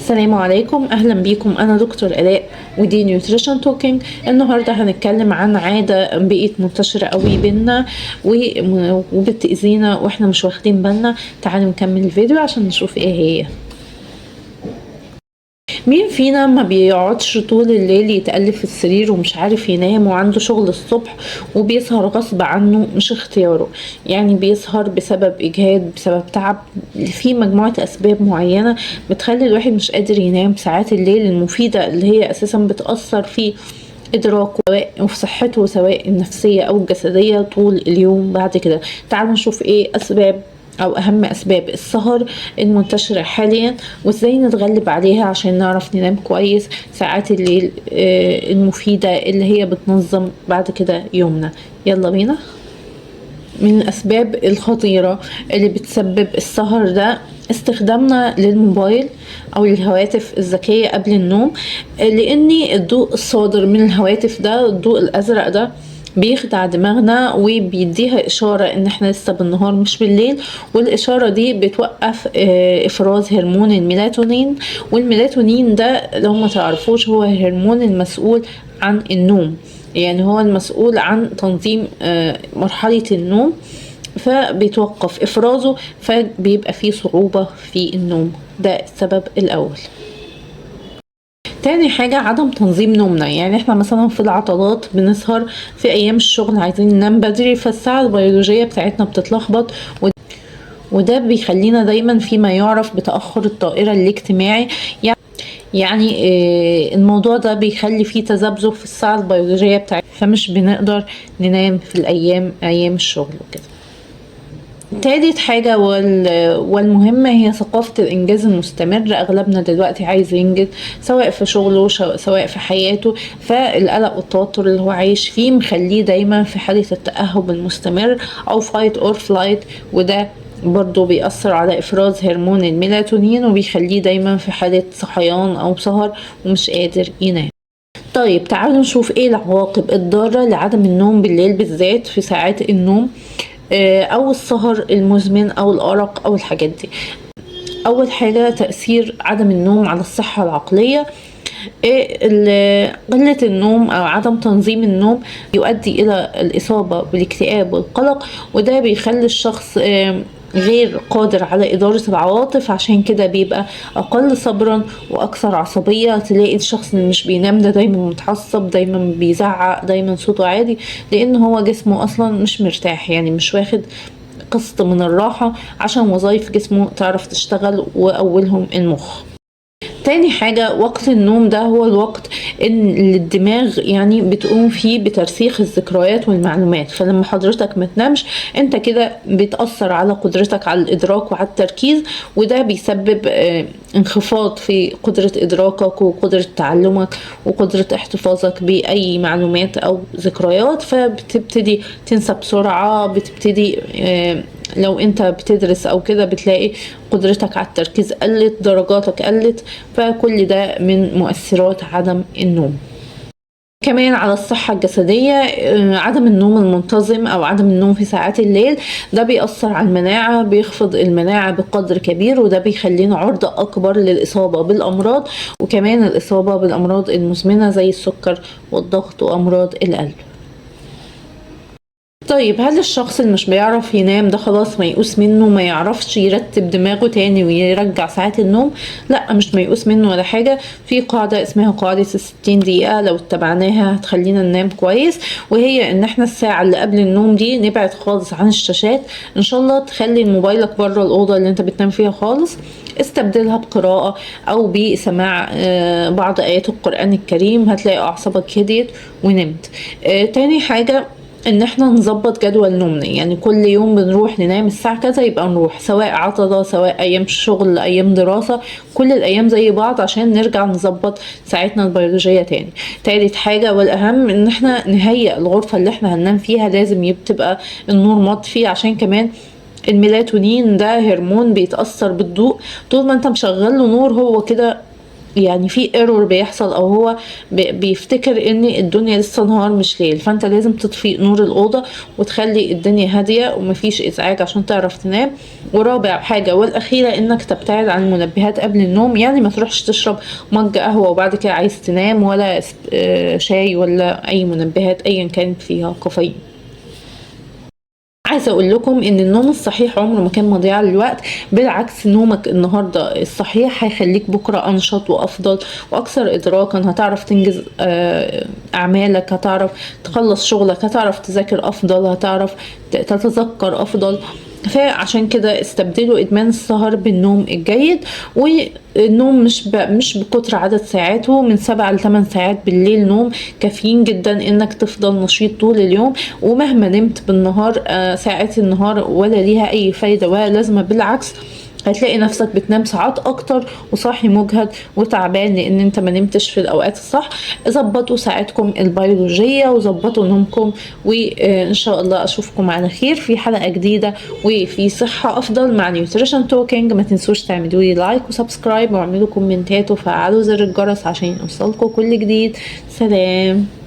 السلام عليكم، اهلا بيكم. انا دكتور الاء ودي nutrition talking. النهارده هنتكلم عن عادة بقت منتشرة قوي بينا وبتاذينا واحنا مش واخدين بالنا. تعالوا نكمل الفيديو عشان نشوف ايه هي. مين فينا ما بيقعدش طول الليل يتقلب في السرير ومش عارف ينام وعنده شغل الصبح وبيسهر غصب عنه، مش اختياره، يعني بيسهر بسبب اجهاد، بسبب تعب، في مجموعة اسباب معينة بتخلي الواحد مش قادر ينام ساعات الليل المفيدة اللي هي اساسا بتأثر في ادراكه سواء وفي صحته سواء النفسية او الجسدية طول اليوم بعد كده. تعالوا نشوف ايه اسباب او اهم اسباب السهر المنتشرة حاليا وازاي نتغلب عليها عشان نعرف ننام كويس ساعات الليل المفيدة اللي هي بتنظم بعد كده يومنا. يلا بينا. من الاسباب الخطيرة اللي بتسبب السهر ده استخدامنا للموبايل او الهواتف الذكية قبل النوم، لان الضوء الصادر من الهواتف ده، الضوء الازرق ده، بيخدع دماغنا وبيديها إشارة إن إحنا لسه بالنهار مش بالليل، والإشارة دي بتوقف إفراز هرمون الميلاتونين. والميلاتونين ده لو ما تعرفوش هو الهرمون المسؤول عن النوم، يعني هو المسؤول عن تنظيم مرحلة النوم، فبيتوقف إفرازه فبيبقى فيه صعوبة في النوم. ده السبب الأول. تاني حاجة عدم تنظيم نومنا، يعني احنا مثلا في العطلات بنسهر، في ايام الشغل عايزين ننام بدري، فالساعة البيولوجية بتاعتنا بتتلخبط، وده بيخلينا دايما فيما يعرف بتأخر الطائرة الاجتماعي. يعني الموضوع ده بيخلي فيه تذبذب في الساعة البيولوجية بتاعتنا، فمش بنقدر ننام في الأيام أيام الشغل وكده. تالت حاجة والمهمة هي ثقافة الإنجاز المستمر. أغلبنا دلوقتي عايز ينجز سواء في شغله سواء في حياته، فالقلق والتوتر اللي هو عايش فيه مخليه دايما في حالة التأهب المستمر أو fight or flight، وده برضو بيأثر على إفراز هرمون الميلاتونين وبيخليه دايما في حالة صحيان أو سهر ومش قادر ينام. طيب تعالوا نشوف ايه العواقب الضارة لعدم النوم بالليل، بالذات في ساعات النوم او السهر المزمن او الارق او الحاجات دي. اول حاجة تأثير عدم النوم على الصحة العقلية. إيه قلة النوم او عدم تنظيم النوم يؤدي الى الاصابة بالاكتئاب والقلق، وده بيخلي الشخص غير قادر على إدارة العواطف، عشان كده بيبقى أقل صبرا وأكثر عصبية. تلاقي الشخص اللي مش بينام ده دايما متعصب، دايما بيزعق، دايما صوته عالي، لأن هو جسمه أصلا مش مرتاح، يعني مش واخد قسط من الراحة عشان وظائف جسمه تعرف تشتغل، وأولهم المخ. تاني حاجة وقت النوم ده هو الوقت اللي الدماغ بتقوم فيه بترسيخ الذكريات والمعلومات، فلما حضرتك ما تنامش انت كده بتأثر على قدرتك على الإدراك وعلى التركيز، وده بيسبب انخفاض في قدرة إدراكك وقدرة تعلمك وقدرة احتفاظك بأي معلومات أو ذكريات، فبتبتدي تنسى بسرعة، بتبتدي لو انت بتدرس او كده بتلاقي قدرتك على التركيز قلت، درجاتك قلت، فكل ده من مؤثرات عدم النوم. كمان على الصحة الجسدية، عدم النوم المنتظم أو عدم النوم في ساعات الليل ده بيأثر على المناعة، بيخفض المناعة بقدر كبير، وده بيخلينا عرضة أكبر للإصابة بالأمراض، وكمان الإصابة بالأمراض المزمنة زي السكر والضغط وأمراض القلب. طيب هل الشخص اللي مش بيعرف ينام ده خلاص ميؤوس منه، ما يعرفش يرتب دماغه تاني ويرجع ساعات النوم؟ لا، مش ميؤوس منه ولا حاجة. في قاعدة اسمها قاعدة 60 دقيقة، لو اتبعناها هتخلينا ننام كويس، وهي ان احنا الساعة اللي قبل النوم دي نبعد خالص عن الشاشات. ان شاء الله تخلي موبايلك بره الأوضة اللي انت بتنام فيها خالص، استبدلها بقراءة او بسماع بعض آيات القرآن الكريم، هتلاقي اعصابك هديت ونمت. تاني حاجة ان احنا نظبط جدول نومنا، يعني كل يوم بنروح ننام الساعة كذا يبقى نروح، سواء عطلة سواء ايام شغل ايام دراسة، كل الايام زي بعض عشان نرجع نظبط ساعتنا البيولوجية تاني. تالت حاجة والاهم ان احنا نهيئ الغرفة اللي احنا هننام فيها، لازم تبقى النور مطفي، عشان كمان الميلاتونين ده هرمون بيتأثر بالضوء، طول ما انت مشغل له نور هو كده يعني في error بيحصل، او هو بيفتكر ان الدنيا لسه نهار مش ليل. فانت لازم تطفي نور الاوضة وتخلي الدنيا هادية ومفيش ازعاج عشان تعرف تنام. ورابع حاجة والاخيرة، انك تبتعد عن المنبهات قبل النوم، يعني ما تروحش تشرب مج قهوة وبعد كده عايز تنام، ولا شاي، ولا اي منبهات ايا كانت فيها كافيين. عايزه اقول لكم ان النوم الصحيح عمره ما كان مضيعة للوقت، بالعكس نومك النهارده الصحيح هيخليك بكره انشط وافضل واكثر ادراكا، هتعرف تنجز اعمالك، هتعرف تخلص شغلك، هتعرف تذاكر افضل، هتعرف تتذكر افضل. فعشان كده استبدلوا ادمان السهر بالنوم الجيد. والنوم مش بكتر عدد ساعاته، من 7 ل 8 ساعات بالليل نوم كافيين جدا انك تفضل نشيط طول اليوم. ومهما نمت بالنهار، ساعات النهار ولا ليها اي فايدة ولا لازمة، بالعكس هتلاقي نفسك بتنام ساعات اكتر وصاحي مجهد وتعبان لان انت ما نمتش في الاوقات الصح. ظبطوا ساعتكم البيولوجية وظبطوا نومكم، وان شاء الله اشوفكم على خير في حلقة جديدة وفي صحة افضل مع Nutrition Talking. ما تنسوش تعملوا لي like و subscribe واعملوا كومنتات وفعلوا زر الجرس عشان يوصلكم كل جديد. سلام.